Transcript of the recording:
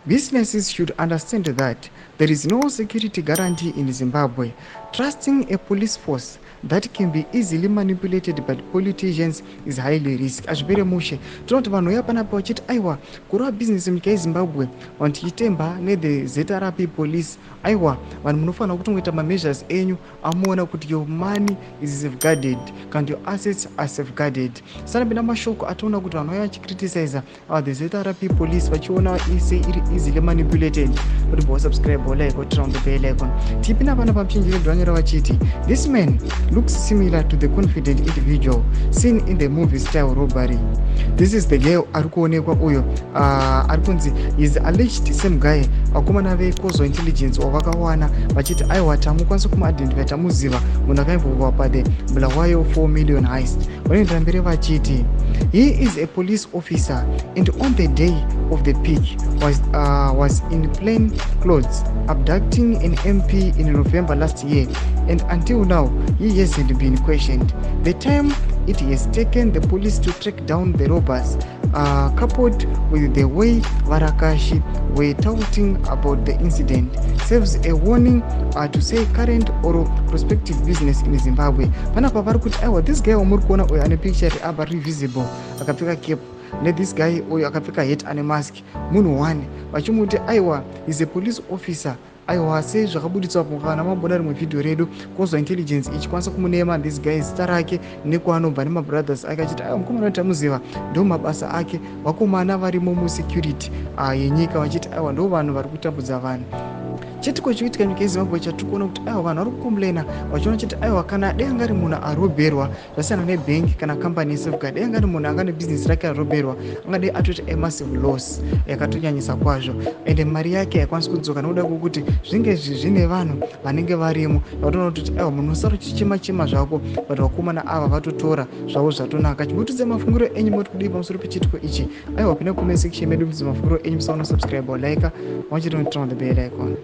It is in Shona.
Businesses should understand that there is no security guarantee in Zimbabwe. Trusting a police force that can be easily manipulated by politicians is highly risk. Azvipere mushe. Tinoti vanhu uya panapa vachiti aiwa, kurova bhizinesi munyika yeZimbabwe, vanhu tichitemba nethe ZRP police. Aiwa, vanhu munofanira kutongoita mameasures enyu amuona kuti your money is safeguarded, kana your assets are safeguarded. Sanapinda mashoko atoona kuti vanhu vaya vachicriticiza the ZRP police, vachiona ise iri easily manipulated. Kuti bosubscribe, like, turn on the bell icon. Tipinda pano pamuchinjiri vanyora vachiti, "This man looks similar to the confident individual seen in the movie style robbery." This is the girl ari kuonekwa uyo, ari kunzi is alleged same guy vakomana veCozwa Intelligence wavakawana vachiti aiwa, tamukwanisa kumuidentify, tamuziva munhu akainvolva pathe Bulawayo 4 million heist. Vanoendera mberi vachiti, "He is a police officer and on the day of the pick was in plain clothes abducting an MP in November last year, and until now he hasn't been questioned. The time it has taken the police to track down the robbers, coupled with the way varakashi were touting about the incident, serves a warning to say current or prospective business in Zimbabwe." Panapa vari kuti aiwa, this guy wamuri kuona uyo ane picture apa riri visible, akapfeka cap, nethis guy uyo akapfeka hat ane mask, munhu one. Vachimuti aiwa, is a police officer. Aiwa, sezvakabuditswa kana mabuda rimwe vhidhiyo redu, Kozwa Intelligence ichikwanisa kumunema this guy, zita rake nekwaanobva nemabrothers ake, achiti aiwa, mukomana tamuziva, ndo mabasa ake. Vakomana varimo musecurity yenyika vachiti aiwa, ndo vanhu vari kutambudza vanhu. Chitiko chikuitika nyika yeZimbabwe chatiri kuona kuti aiwa, vanhu vari kucomplaina vachiona chiti aiwa, kana dai anga ari munhu arobherwa, zvasiyana nebhengi kana kambani yesafeguard, dai anga ari munhu anga nebhizinesi rake arobherwa, angadai atoti amassive loss yakatonyanyisa kwazvo, ende mari yake haikwanisi kudzoka nekuda kwekuti zvinge zvine vanhu vanenge varimo. Vatoona kuti aiwa, munhu usara uchichema chema zvako, but vakomana ava vatotora zvavo, zvatonaka. Chimutudze mafungiro enyu, moti kudii pamusoro pechitiko ichi? Aiwa, pinda comment section medu, mudze mafungiro enyu. Musaona subscribe, like, wachiti turn on the bell icon.